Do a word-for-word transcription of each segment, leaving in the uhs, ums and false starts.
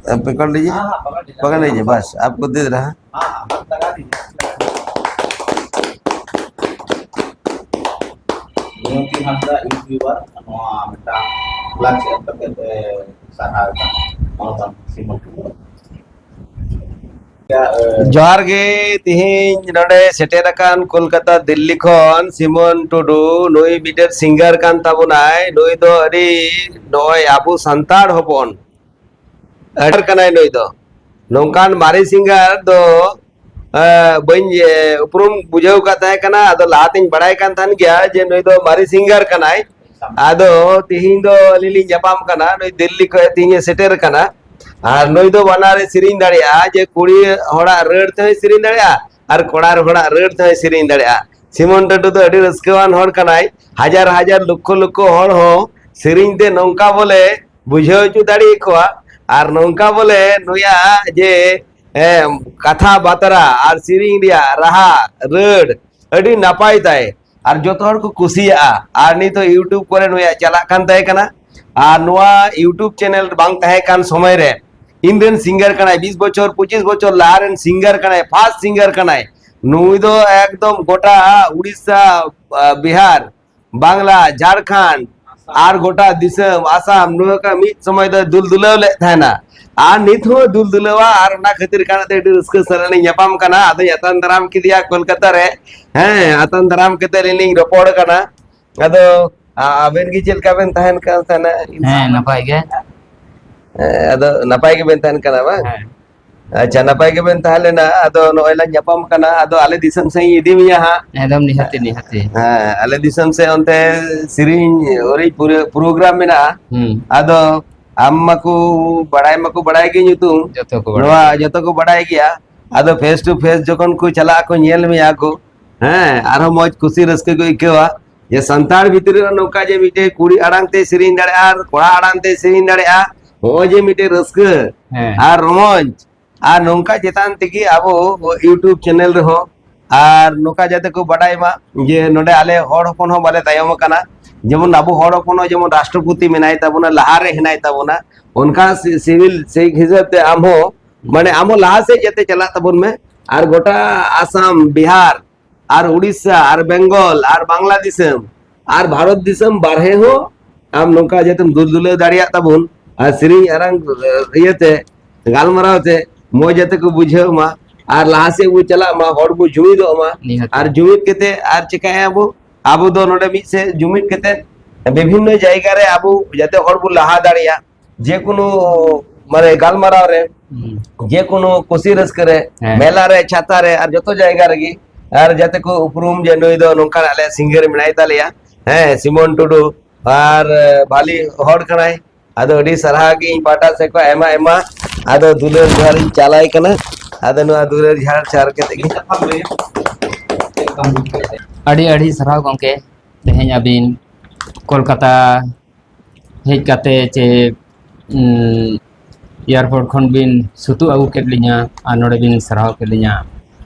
पकड़ लीजिए। हाँ, हाँ, पकड़ लीजिए। पकड़ लीजिए, बस आपको दे रहा। हाँ, हाँ, बस लगा दीजिए। गोमती ᱦᱟᱸᱥᱫᱟ ᱤᱭᱩᱴᱩᱵᱟᱨ ᱱᱚᱣᱟ ᱢᱤᱫᱴᱟᱝ ᱯᱞᱟᱜ ᱮᱢ ᱠᱟᱛᱮ ᱮ, ᱥᱟᱨᱦᱟᱣ ᱮᱫᱟ ᱢᱟᱱᱚᱛᱟᱱ ᱥᱤᱢᱚᱱ ᱴᱩᱰᱩ᱾ ᱡᱚᱦᱟᱨ ᱜᱮ᱾ ᱛᱤᱦᱤᱧ ᱱᱚᱰᱮ ᱥᱮᱴᱮᱨ ᱟᱠᱟᱱ ᱠᱳᱞᱠᱟᱛᱟ, ᱫᱤᱞᱞᱤ ᱠᱷᱚᱱ ᱥᱤᱢᱚᱱ ᱴᱩᱰᱩ, ᱱᱩᱭ ᱢᱤᱫᱴᱮᱱ ᱥᱤᱝᱜᱟᱨ ᱠᱟᱱ ᱛᱟᱵᱚᱱᱟᱭ᱾ ᱱᱩᱭ ᱫᱚ ᱟᱹᱰᱤ, ᱱᱚᱜᱼᱚᱭ ᱟᱵᱚ ᱥᱟᱱᱛᱟᱲ ᱦᱚᱯᱚᱱ ᱟᱹᱰᱤ ᱠᱟᱱᱟᱭ ᱱᱩᱭ ᱫᱚ᱾ ᱱᱚᱝᱠᱟᱱ ᱢᱟᱨᱮ ᱥᱤᱝᱜᱟᱨ ᱫᱚ, ᱮ, ᱵᱟᱹᱧ, ᱮ, ᱩᱯᱨᱩᱢ ᱵᱩᱡᱷᱟᱹᱣ ᱠᱟᱫ ᱛᱟᱦᱮᱸ ᱠᱟᱱᱟ᱾ ᱟᱫᱚ ᱞᱟᱦᱟᱛᱤᱧ ᱵᱟᱲᱟᱭ ᱠᱟᱱ ᱛᱟᱦᱮᱱ ᱜᱮᱭᱟ ᱡᱮ ᱱᱩᱭ ᱫᱚ ᱢᱟᱨᱮ ᱥᱤᱝᱜᱟᱨ ᱠᱟᱱᱟᱭ᱾ ᱟᱫᱚ ᱛᱤᱦᱤᱧ ᱫᱚ ᱟᱹᱞᱤᱧ ᱞᱤᱧ ᱧᱟᱯᱟᱢ ᱠᱟᱱᱟ, ᱱᱩᱭ ᱫᱤᱞᱞᱤ ᱠᱷᱚᱱ ᱛᱤᱦᱤᱧ ᱮ ᱥᱮᱴᱮᱨ ᱠᱟᱱᱟ᱾ ᱟᱨ ᱱᱩᱭ ᱫᱚ ᱵᱟᱱᱟᱨ ᱮ ᱥᱮᱨᱮᱧ ᱫᱟᱲᱮᱭᱟᱜᱼᱟ, ᱡᱮ ᱠᱩᱲᱤ ᱦᱚᱲᱟᱜ ᱨᱟᱹᱲ ᱛᱮᱦᱚᱸᱭ ᱥᱮᱨᱮᱧ ᱫᱟᱲᱮᱭᱟᱜᱼᱟ ᱟᱨ ᱠᱚᱲᱟ ᱦᱚᱲᱟᱜ ᱨᱟᱹᱲ ᱛᱮᱦᱚᱸᱭ ᱥᱮᱨᱮᱧ ᱫᱟᱲᱮᱭᱟᱜᱼᱟ᱾ ᱥᱤᱢᱚᱱ ᱴᱩᱰᱩ ᱫᱚ ᱟᱹᱰᱤ ᱨᱟᱹᱥᱠᱟᱹᱣᱟᱱ ᱦᱚᱲ ᱠᱟᱱᱟᱭ᱾ ᱦᱟᱡᱟᱨ ᱦᱟᱡᱟᱨ ᱞᱚᱠᱠᱷᱚ ᱞᱚᱠᱠᱷᱚ ᱦᱚᱲ ᱦᱚᱸ ᱥᱮᱨᱮᱧ ᱛᱮ ᱱᱚᱝᱠᱟ ᱵᱚᱞᱮ ᱵᱩᱡᱷᱟᱹᱣ ᱦᱚᱪᱚ ᱫᱟᱲᱮ ᱟᱠᱚᱣᱟ ᱟᱨ ᱱᱚᱝᱠᱟ ᱵᱚᱞᱮ ᱱᱩᱭᱟᱜ ᱡᱮ, ᱮ, ᱠᱟᱛᱷᱟ ᱵᱟᱛᱨᱟ ᱟᱨ ᱥᱮᱨᱮᱧ ᱨᱮᱭᱟᱜ ᱨᱟᱦᱟ, ᱨᱟᱹᱲ ᱟᱹᱰᱤ ᱱᱟᱯᱟᱭ ᱛᱟᱭ ᱟᱨ ᱡᱚᱛᱚ ᱦᱚᱲ ᱠᱚ ᱠᱩᱥᱤᱭᱟᱜᱼᱟ᱾ ᱟᱨ ᱱᱤᱛ ᱦᱚᱸ YouTube ᱠᱚᱨᱮ ᱱᱩᱭᱟᱜ ᱪᱟᱞᱟᱜ ᱠᱟᱱ ᱛᱟᱦᱮᱸ ᱠᱟᱱᱟ᱾ ᱟᱨ ᱱᱚᱣᱟ YouTube ᱪᱮᱱᱮᱞ ᱵᱟᱝ ᱛᱟᱦᱮᱸ ᱠᱟᱱ ᱥᱚᱢᱚᱭ ᱨᱮ ᱤᱧ ᱨᱮᱱ ᱥᱤᱝᱜᱟᱨ ᱠᱟᱱᱟᱭ, ᱵᱤᱥ ᱵᱚᱪᱷᱚᱨ, ᱯᱚᱸᱪᱤᱥ ᱵᱚᱪᱷᱚᱨ ᱞᱟᱦᱟ ᱨᱮᱱ ᱥᱤᱝᱜᱟᱨ ᱠᱟᱱᱟᱭ, ᱯᱷᱟᱥᱴ ᱥᱤᱝᱜᱟᱨ ᱠᱟᱱᱟᱭ᱾ ᱱᱩᱭ ᱫᱚ ᱮᱠᱫᱚᱢ ᱜᱚᱴᱟ ᱩᱲᱤᱥᱥᱟ, ᱟ, ᱵᱤᱦᱟᱨ, ᱵᱟᱝᱞᱟ, ᱡᱷᱟᱲᱠᱷᱚᱸᱰ ᱟᱨ ᱜᱚᱴᱟ ᱫᱤᱥᱚᱢ ᱟᱥᱟᱢ ᱱᱚᱣᱟ ᱠᱚ ᱢᱤᱫ ᱥᱚᱢᱚᱭ ᱫᱚᱭ ᱫᱩᱞ ᱫᱩᱞᱟᱹᱣ ᱞᱮᱫ ᱛᱟᱦᱮᱱᱟ᱾ ᱟᱨ ᱱᱤᱛ ᱦᱚᱸ ᱫᱩᱞ ᱫᱩᱞᱟᱹᱣᱟ, ᱟᱨ ᱚᱱᱟ ᱠᱷᱟᱹᱛᱤᱨ ᱠᱟᱱᱟ ᱛᱮ ᱟᱹᱰᱤ ᱨᱟᱹᱥᱠᱟᱹ ᱥᱟᱞᱟᱜ ᱞᱤᱧ ᱧᱟᱯᱟᱢ ᱠᱟᱱᱟ᱾ ᱟᱫᱚᱧ ᱟᱛᱟᱝ ᱫᱟᱨᱟᱢ ᱠᱮᱫᱮᱭᱟ ᱠᱳᱞᱠᱟᱛᱟ ᱨᱮ᱾ ᱦᱮᱸ, ᱟᱛᱟᱝ ᱫᱟᱨᱟᱢ ᱠᱟᱛᱮ ᱟᱹᱞᱤᱧ ᱞᱤᱧ ᱨᱚᱯᱚᱲ ᱠᱟᱱᱟ᱾ ᱟᱫᱚ ᱟ-, ᱟᱵᱮᱱ ᱜᱮ ᱪᱮᱫ ᱞᱮᱠᱟ ᱵᱮᱱ ᱛᱟᱦᱮᱱ ᱠᱟᱱ ᱛᱟᱦᱮᱱᱟ? ᱦᱮᱸ, ᱱᱟᱯᱟᱭ ᱜᱮ᱾ ᱦᱮᱸ, ᱟᱫᱚ ᱱᱟᱯᱟᱭ ᱜᱮᱵᱮᱱ ᱛᱟᱦᱮᱱ ᱠᱟᱱᱟ ᱵᱟᱝ? ᱦᱮᱸ᱾ ᱟᱪᱪᱷᱟ, ᱱᱟᱯᱟᱭ ᱜᱮᱵᱮᱱ ᱛᱟᱦᱮᱸ ᱞᱮᱱᱟ᱾ ᱟᱫᱚ ᱱᱚᱜᱼᱚᱭ ᱞᱟᱝ ᱧᱟᱯᱟᱢ ᱠᱟᱱᱟ᱾ ᱟᱫᱚ ᱟᱞᱮ ᱫᱤᱥᱚᱢ ᱥᱮᱫ ᱤᱧ ᱤᱫᱤ ᱢᱮᱭᱟ ᱦᱟᱸᱜ᱾ ᱮᱠᱫᱚᱢ ᱱᱤᱦᱟᱹᱛᱤ, ᱱᱤᱦᱟᱹᱛᱤ᱾ ᱦᱮᱸ, ᱟᱞᱮ ᱫᱤᱥᱚᱢ ᱥᱮᱫ ᱚᱱᱛᱮ ᱥᱮᱨᱮᱧ ᱦᱚᱨᱤ ᱯᱩᱨᱟᱹ ᱯᱨᱳᱜᱨᱟᱢ ᱢᱮᱱᱟᱜᱼᱟ᱾ ᱦᱩᱸ᱾ ᱟᱫᱚ ᱟᱢ ᱢᱟᱠᱚ ᱵᱟᱲᱟᱭ ᱢᱟᱠᱚ ᱵᱟᱲᱟᱭ ᱜᱮ ᱧᱩᱛᱩᱢ᱾ ᱡᱚᱛᱚ ᱠᱚ ᱵᱟᱲᱟᱭ ᱱᱚᱣᱟ ᱜᱮᱭᱟ᱾ ᱡᱚᱛᱚ ᱠᱚ ᱵᱟᱲᱟᱭ ᱜᱮᱭᱟ᱾ ᱟᱫᱚ face to face ᱡᱚᱠᱷᱚᱱ ᱠᱚ ᱪᱟᱞᱟᱜ ᱟᱠᱚ, ᱧᱮᱞ ᱢᱮᱭᱟ ᱠᱚ, ᱦᱮᱸ, ᱟᱨᱦᱚᱸ ᱢᱚᱡᱽ ᱠᱩᱥᱤ ᱨᱟᱹᱥᱠᱟᱹ ᱠᱚ ᱟᱹᱭᱠᱟᱹᱣᱟ᱾ ᱡᱮ ᱥᱟᱱᱛᱟᱲ ᱵᱷᱤᱛᱨᱤ ᱨᱮ ᱱᱚᱝᱠᱟ ᱡᱮ ᱢᱤᱫᱴᱮᱡ ᱠᱩᱲᱤ ᱟᱲᱟᱝ ᱛᱮ ᱥᱮᱨᱮᱧ ᱫᱟᱲᱮᱭᱟᱜᱼᱟ ᱟᱨ ᱠᱚᱲᱟ ᱟᱲᱟᱝ ᱛᱮ ᱥᱮᱨᱮᱧ ᱫᱟᱲᱮᱭᱟᱜᱼᱟ, ᱱᱚᱜᱼᱚᱭ ᱡᱮ ᱢᱤᱫᱴᱮᱡ ᱨᱟᱹᱥᱠᱟᱹ ᱦᱮᱸ᱾ ᱟᱨ ᱨᱚᱢᱚᱡᱽ, ᱟᱨ ᱱᱚᱝᱠᱟ ᱪᱮᱛᱟᱱ ᱛᱮᱜᱮ ᱟᱵᱚ YouTube ᱪᱮᱱᱮᱞ ᱨᱮᱦᱚᱸ ᱟᱨ ᱱᱚᱝᱠᱟ ᱡᱟᱛᱮ ᱠᱚ ᱵᱟᱰᱟᱭ ᱢᱟ ᱡᱮ ᱱᱚᱰᱮ ᱟᱞᱮ ᱦᱚᱲ ᱦᱚᱯᱚᱱ ᱦᱚᱸ ᱵᱟᱞᱮ ᱛᱟᱭᱚᱢ ᱟᱠᱟᱱᱟ᱾ ᱡᱮᱢᱚᱱ ᱟᱵᱚ ᱦᱚᱲ ᱦᱚᱯᱚᱱ ᱦᱚᱸ ᱡᱮᱢᱚᱱ ᱨᱟᱥᱴᱨᱚᱯᱚᱛᱤ ᱢᱮᱱᱟᱭ ᱛᱟᱵᱚᱱᱟ, ᱞᱟᱦᱟᱨᱮ ᱦᱮᱱᱟᱭ ᱛᱟᱵᱚᱱᱟ, ᱚᱱᱠᱟ ᱥᱤ-, ᱥᱤᱵᱤᱞ ᱥᱮ ᱦᱤᱥᱟᱹᱵ ᱛᱮ ᱟᱢ ᱦᱚᱸ, ᱢᱟᱱᱮ, ᱟᱢ ᱦᱚᱸ ᱞᱟᱦᱟ ᱥᱮᱫ ᱡᱟᱛᱮ ᱪᱟᱞᱟᱜ ᱛᱟᱵᱚᱱ ᱢᱮ᱾ ᱟᱨ ᱜᱚᱴᱟ ᱟᱥᱟᱢ, ᱵᱤᱦᱟᱨ, ᱟᱨ ᱩᱲᱤᱥᱥᱟ, ᱟᱨ ᱵᱮᱝᱜᱚᱞ, ᱟᱨ ᱵᱟᱝᱞᱟ ᱫᱤᱥᱚᱢ, ᱟᱨ ᱵᱷᱟᱨᱚᱛ ᱫᱤᱥᱚᱢ ᱵᱟᱨᱦᱮ ᱦᱚᱸ ᱟᱢ ᱱᱚᱝᱠᱟ ᱡᱟᱛᱮᱢ ᱫᱩᱞ ᱫᱩᱞᱟᱹᱣ ᱫᱟᱲᱮᱭᱟᱜ ᱛᱟᱵᱚᱱ, ᱟᱨ ᱥᱮᱨᱮᱧ ᱟᱲᱟᱝ, ᱤᱭᱟᱹᱛᱮ, ᱜᱟᱞᱢᱟᱨᱟᱣ ᱛᱮ ᱢᱚᱡᱽ ᱡᱟᱛᱮ ᱠᱚ ᱵᱩᱡᱷᱟᱹᱣ ᱢᱟ, ᱟᱨ ᱞᱟᱦᱟ ᱥᱮᱫ ᱵᱚ ᱪᱟᱞᱟᱜ ᱢᱟ, ᱦᱚᱲ ᱵᱚ ᱡᱩᱢᱤᱫᱚᱜ ᱢᱟ᱾ ᱱᱤᱦᱟᱹᱛ᱾ ᱟᱨ ᱡᱩᱢᱤᱫ ᱠᱟᱛᱮ ᱟᱨ ᱪᱤᱠᱟᱹᱭᱟ ᱵᱚ? ᱟᱵᱚ ᱫᱚ ᱱᱚᱰᱮ ᱢᱤᱫ ᱥᱮᱫ ᱡᱩᱢᱤᱫ ᱠᱟᱛᱮ ᱵᱤᱵᱷᱤᱱᱱᱚ ᱡᱟᱭᱜᱟ ᱨᱮ ᱟᱵᱚ ᱡᱟᱛᱮ ᱦᱚᱲ ᱵᱚ ᱞᱟᱦᱟ ᱫᱟᱲᱮᱭᱟᱜ, ᱡᱮᱠᱳᱱᱳ, ᱢᱟᱱᱮ, ᱜᱟᱞᱢᱟᱨᱟᱣ ᱨᱮ, ᱦᱩᱸ᱾ ᱡᱮᱠᱳᱱᱳ ᱠᱩᱥᱤ ᱨᱟᱹᱥᱠᱟᱹ ᱨᱮ, ᱦᱮᱸ᱾ ᱢᱮᱞᱟ ᱨᱮ, ᱪᱷᱟᱛᱟ ᱨᱮ, ᱟᱨ ᱡᱚᱛᱚ ᱡᱟᱭᱜᱟ ᱨᱮᱜᱮ, ᱟᱨ ᱡᱟᱛᱮ ᱠᱚ ᱩᱯᱨᱩᱢ ᱡᱮ ᱱᱩᱭ ᱫᱚ ᱱᱚᱝᱠᱟᱱ ᱟᱞᱮ ᱥᱤᱝᱜᱟᱨ ᱢᱮᱱᱟᱭ ᱛᱟᱞᱮᱭᱟ, ᱦᱮᱸ, ᱥᱤᱢᱚᱱ ᱴᱩᱰᱩ, ᱟᱨ, ᱮ, ᱵᱷᱟᱞᱤ ᱦᱚᱲ ᱠᱟᱱᱟᱭ᱾ ᱟᱫᱚ ᱟᱹᱰᱤ ᱥᱟᱨᱦᱟᱣ ᱜᱮ ᱤᱧ ᱯᱟᱦᱴᱟ ᱥᱮᱫ ᱠᱷᱚᱱ ᱟᱭᱢᱟ ᱟᱭᱢᱟ ᱟᱫᱚ ᱫᱩᱞᱟᱹᱲ ᱡᱚᱦᱟᱨ ᱤᱧ ᱪᱟᱞᱟᱭ ᱠᱟᱱᱟ᱾ ᱟᱫᱚ ᱱᱚᱣᱟ ᱫᱩᱞᱟᱹᱲ ᱡᱚᱦᱟᱨ ᱪᱟᱞ ᱠᱟᱛᱮ ᱜᱮ ᱟᱹᱰᱤ ᱟᱹᱰᱤ ᱥᱟᱨᱦᱟᱣ ᱜᱚᱢᱠᱮ, ᱛᱮᱦᱮᱧ ᱟᱹᱵᱤᱱ ᱠᱳᱞᱠᱟᱛᱟ ᱦᱮᱡ ᱠᱟᱛᱮ ᱪᱮ, ᱩᱸ, ᱮᱭᱟᱨᱯᱳᱨᱴ ᱠᱷᱚᱱ ᱵᱤᱱ ᱥᱩᱛᱩᱜ ᱟᱹᱜᱩ ᱠᱮᱫ ᱞᱤᱧᱟ ᱟᱨ ᱱᱚᱰᱮ ᱵᱤᱱ ᱥᱟᱨᱦᱟᱣ ᱠᱮᱫ ᱞᱤᱧᱟ,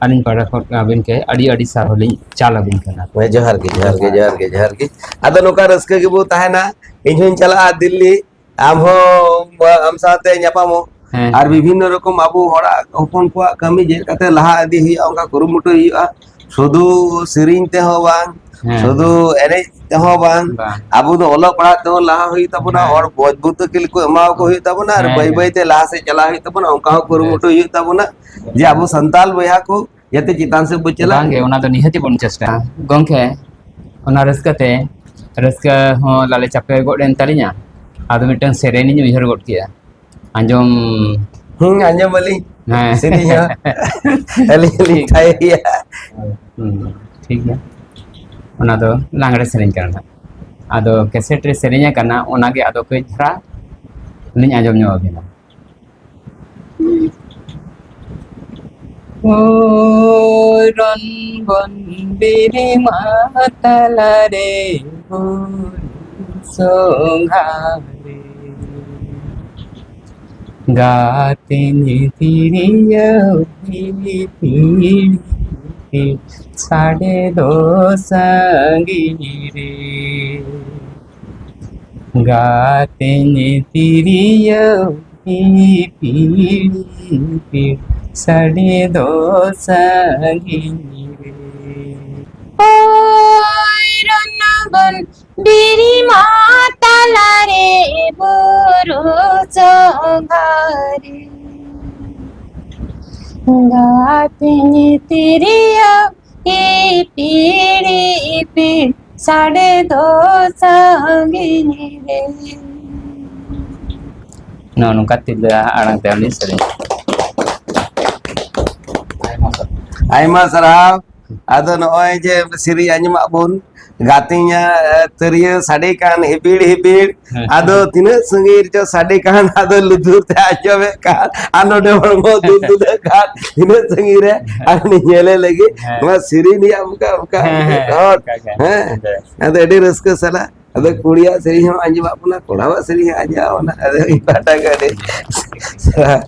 ᱟᱹᱞᱤᱧ ᱯᱟᱦᱴᱟ ᱠᱷᱚᱱ ᱟᱹᱵᱤᱱ ᱠᱮ ᱟᱹᱰᱤ ᱟᱹᱰᱤ ᱥᱟᱨᱦᱟᱣ ᱞᱤᱧ ᱪᱟᱞ ᱟᱹᱵᱤᱱ ᱠᱟᱱᱟ᱾ ᱦᱮᱸ, ᱡᱚᱦᱟᱨ ᱜᱮ, ᱡᱚᱦᱟᱨ ᱜᱮ, ᱡᱚᱦᱟᱨ ᱜᱮ, ᱡᱚᱦᱟᱨ ᱜᱮ᱾ ᱟᱫᱚ ᱱᱚᱝᱠᱟ ᱨᱟᱹᱥᱠᱟᱹ ᱜᱮᱵᱚ ᱛᱟᱦᱮᱱᱟ᱾ ᱤᱧ ᱦᱚᱧ ᱪᱟᱞᱟᱜᱼᱟ ᱫᱤᱞᱞᱤ, ᱟᱢ ᱦᱚᱸ ᱟᱢ ᱥᱟᱶᱛᱮ ᱧᱟᱯᱟᱢᱚᱜ᱾ ᱦᱮᱸ᱾ ᱟᱨ ᱵᱤᱵᱷᱤᱱᱱᱚ ᱨᱚᱠᱚᱢ ᱟᱵᱚ ᱦᱚᱲᱟᱜ ᱦᱚᱯᱚᱱ ᱠᱚᱣᱟᱜ ᱠᱟᱹᱢᱤ ᱪᱮᱫ ᱞᱮᱠᱟᱛᱮ ᱞᱟᱦᱟ ᱤᱫᱤ ᱦᱩᱭᱩᱜᱼᱟ, ᱚᱱᱠᱟ ᱠᱩᱨᱩᱢᱩᱴᱩ ᱦᱩᱭᱩᱜᱼᱟ᱾ ᱥᱩᱫᱷᱩ ᱥᱮᱨᱮᱧ ᱛᱮᱦᱚᱸ ᱵᱟᱝ, ᱦᱮᱸ᱾ ᱥᱩᱫᱷᱩ ᱮᱱᱮᱡ ᱛᱮᱦᱚᱸ ᱵᱟᱝ, ᱵᱟᱝ᱾ ᱟᱵᱚ ᱫᱚ ᱚᱞᱚᱜ ᱯᱟᱲᱦᱟᱜ ᱛᱮᱦᱚᱸ ᱞᱟᱦᱟ ᱦᱩᱭᱩᱜ ᱛᱟᱵᱚᱱᱟ, ᱦᱮᱸ᱾ ᱦᱚᱲ ᱢᱚᱡᱽ ᱵᱩᱫᱽᱫᱷᱤ ᱠᱚ ᱮᱢᱟ ᱠᱚ ᱦᱩᱭᱩᱜ ᱛᱟᱵᱚᱱᱟ, ᱟᱨ ᱦᱮᱸ, ᱵᱟᱹᱭ ᱦᱮᱸ᱾ ᱵᱟᱹᱭ ᱛᱮ ᱞᱟᱦᱟ ᱥᱮᱫ ᱪᱟᱞᱟᱣ ᱦᱩᱭᱩᱜ ᱛᱟᱵᱚᱱᱟ᱾ ᱚᱱᱠᱟ ᱦᱚᱸ ᱠᱩᱨᱩᱢᱩᱴᱩ ᱦᱩᱭᱩᱜ ᱛᱟᱵᱚᱱᱟ ᱡᱮ ᱟᱵᱚ ᱥᱟᱱᱛᱟᱞ ᱵᱚᱭᱦᱟ ᱠᱚ ᱡᱟᱛᱮ ᱪᱮᱛᱟᱱ ᱥᱮᱫ ᱵᱚ ᱪᱟᱞᱟᱜ᱾ ᱵᱟᱝᱜᱮ, ᱚᱱᱟ ᱫᱚ ᱱᱤᱦᱟᱹᱛ ᱵᱚᱱ ᱪᱮᱥᱴᱟᱭᱟ᱾ ᱜᱚᱢᱠᱮ, ᱚᱱᱟ ᱨᱟᱹᱥᱠᱟᱹ ᱛᱮ, ᱨᱟᱹᱥᱠᱟᱹ ᱦᱚᱸ ᱞᱟᱞᱮ ᱪᱟᱯᱮ ᱜᱚᱫ ᱮᱱ ᱛᱟᱹᱞᱤᱧᱟ᱾ ᱟᱫᱚ ᱢᱤᱫᱴᱟᱝ ᱥᱮᱨᱮᱧ ᱞᱤᱧ ᱩᱭᱦᱟᱹᱨ ᱜᱚᱫ ᱠᱮᱜᱼᱟ᱾ ᱟᱸᱡᱚᱢ? ᱦᱩᱸ, ᱟᱸᱡᱚᱢ ᱟᱹᱞᱤᱧ᱾ ᱦᱮᱸ᱾ ᱥᱮᱨᱮᱧ ᱦᱚᱸ ᱟᱹᱞᱤᱧ ᱞᱤᱧ ᱴᱷᱤᱠ ᱜᱮᱭᱟ᱾ ᱴᱷᱟᱭ ᱜᱮᱭᱟ᱾ ᱦᱩᱸ, ᱴᱷᱤᱠ ᱜᱮᱭᱟ᱾ ᱚᱱᱟ ᱫᱚ ᱞᱟᱜᱽᱲᱮ ᱥᱮᱨᱮᱧ ᱠᱟᱱᱟ ᱱᱟᱦᱟᱜ᱾ ᱟᱫᱚ ᱠᱮᱥᱮᱴ ᱨᱮ ᱥᱮᱨᱮᱧ ᱟᱠᱟᱱᱟ, ᱚᱱᱟᱜᱮ ᱟᱫᱚ ᱠᱟᱹᱡ ᱫᱷᱟᱨᱟ ᱞᱤᱧ ᱟᱸᱡᱚᱢ ᱧᱚᱜ ᱟᱹᱵᱤᱱᱟ᱾ ᱦᱳᱭ, ᱨᱚᱱ ᱵᱚᱱ ᱵᱤᱨᱤᱢᱟ ᱛᱟᱞᱟᱨᱮ ᱵᱩᱨᱩ ᱥᱚᱸᱜᱷᱟᱨᱮ᱾ ᱜᱟᱛᱮᱧ ᱛᱤᱨᱭᱳ ᱦᱤᱯᱤᱲ ᱦᱤᱯᱤᱲ ᱥᱟᱰᱮ ᱫᱚ ᱥᱟᱺᱜᱤᱧ ᱨᱮ᱾ ᱜᱟᱛᱮᱧ ᱛᱤᱨᱭᱳ ᱯᱤᱯᱤᱲᱤ ᱯᱤᱲ ᱥᱟᱰᱮ ᱫᱚ ᱥᱟᱺᱜᱤᱧ ᱨᱮ᱾ ᱳᱭ ᱨᱚᱱᱚ ᱵᱚᱱ ᱵᱤᱨᱤᱢᱟ ᱛᱟᱞᱟᱨᱮ ᱵᱩᱨᱩ ᱥᱚᱸᱜᱷᱟᱨᱮ᱾ ᱜᱟᱛᱮᱧ ᱛᱤᱨᱭᱳ ᱤᱯᱤᱲ ᱤᱯᱤᱲ ᱥᱟᱰᱮ ᱫᱚ ᱥᱟᱺᱜᱤᱧ ᱨᱮ᱾ ᱱᱚᱜᱼᱚ ᱱᱚᱝᱠᱟ ᱛᱤᱨᱞᱟᱹ ᱟᱲᱟᱝ ᱛᱮ ᱩᱱᱤ ᱥᱮᱨᱮᱧ᱾ ᱟᱭᱢᱟ ᱥᱟᱨᱦᱟᱣ᱾ ᱟᱫᱚ ᱱᱚᱜᱼᱚᱭ ᱡᱮ ᱥᱮᱨᱮᱧ ᱟᱸᱡᱚᱢᱟᱜ ᱵᱚᱱ, ᱜᱟᱛᱮᱧᱟ, ᱮ, ᱛᱤᱨᱭᱳ ᱥᱟᱰᱮ ᱠᱟᱱ ᱦᱤᱵᱤᱲ ᱦᱤᱵᱤᱲ, ᱦᱮᱸ᱾ ᱟᱫᱚ ᱛᱤᱱᱟᱹᱜ ᱥᱟᱺᱜᱤᱧ ᱨᱮᱪᱚ ᱥᱟᱰᱮ ᱠᱟᱱ, ᱟᱫᱚ ᱞᱩᱛᱩᱨ ᱛᱮ ᱟᱸᱡᱚᱢᱮᱫ ᱠᱟᱱ, ᱟᱨ ᱱᱚᱰᱮ ᱦᱚᱲᱢᱚ ᱫᱩᱞ ᱫᱩᱞᱟᱹᱜ ᱠᱟᱱ, ᱛᱤᱱᱟᱹᱜ ᱥᱟᱺᱜᱤᱧ ᱨᱮ, ᱟᱨ ᱩᱱᱤ ᱧᱮᱞᱮ ᱞᱟᱹᱜᱤᱫ ᱦᱮᱸ᱾ ᱱᱚᱣᱟ ᱥᱮᱨᱮᱧ ᱨᱮᱭᱟᱜ ᱚᱱᱠᱟ, ᱚᱱᱠᱟ ᱦᱮᱸ, ᱦᱮᱸ, ᱦᱚᱲ, ᱚᱱᱠᱟ ᱜᱮ᱾ ᱦᱮᱸ᱾ ᱦᱮᱸ᱾ ᱟᱫᱚ ᱟᱹᱰᱤ ᱨᱟᱹᱥᱠᱟᱹ ᱥᱟᱞᱟᱜ, ᱟᱫᱚ ᱠᱩᱲᱤᱭᱟᱜ ᱥᱮᱨᱮᱧ ᱦᱚᱸ ᱟᱸᱡᱚᱢᱟᱜ ᱵᱚᱱᱟ, ᱠᱚᱲᱟᱣᱟᱜ ᱥᱮᱨᱮᱧ ᱦᱚᱸ ᱟᱸᱡᱚᱢᱟᱜ ᱵᱚᱱᱟ, ᱟᱫᱚ ᱤᱧ ᱯᱟᱦᱴᱟ ᱠᱷᱚᱱ ᱟᱹᱰᱤ ᱥᱟᱨᱦᱟᱣ᱾